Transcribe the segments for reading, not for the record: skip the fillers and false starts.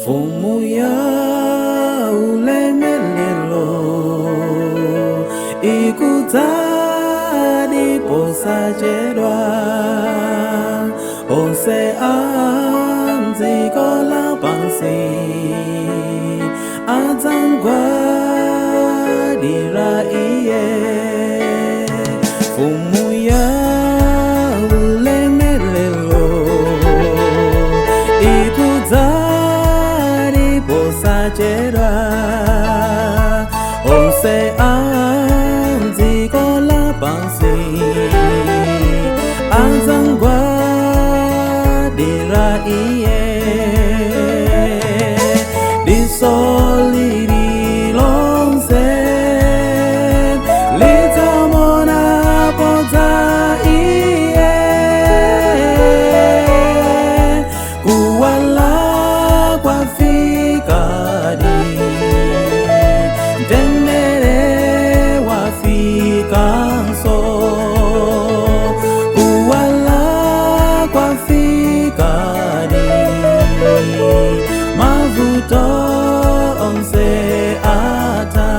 Mfumu ya ulemelelo ikudzadi posachedwa, onse a m'dziko lapansi adzamgwadira iye. Mfumu ya ulemelelo ikudzadi posachedwa, onse a m'dziko lapansi adzamgwadira iye. Diso lililonse lidzamuona podza iye, kuwala kwafikadi, mtendere wafikanso, kuwala kwafikadi, mavuto onse atha.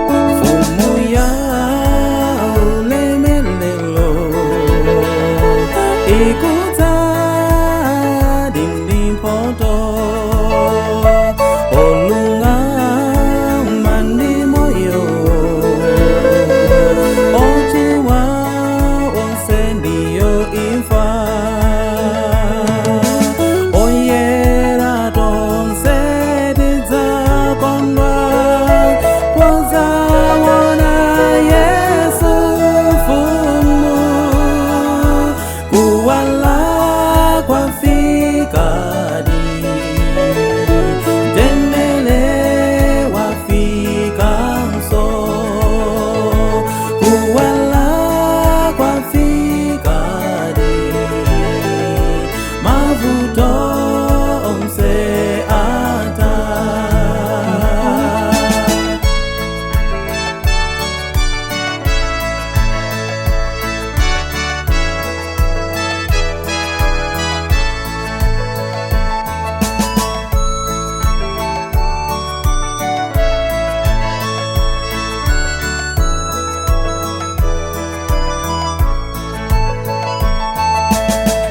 Mfumu ya ulemelelo ikudzadi ndi mphoto, olungama ndi moyo, ochimwa onse ndiyo imfa. Oyera tonse tidzakondwa podzaona Yesu mfumu, kuwala kwafikadi, mtendere wafikanso, kuwala kwafikadi, mavuto onse atha.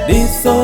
Diso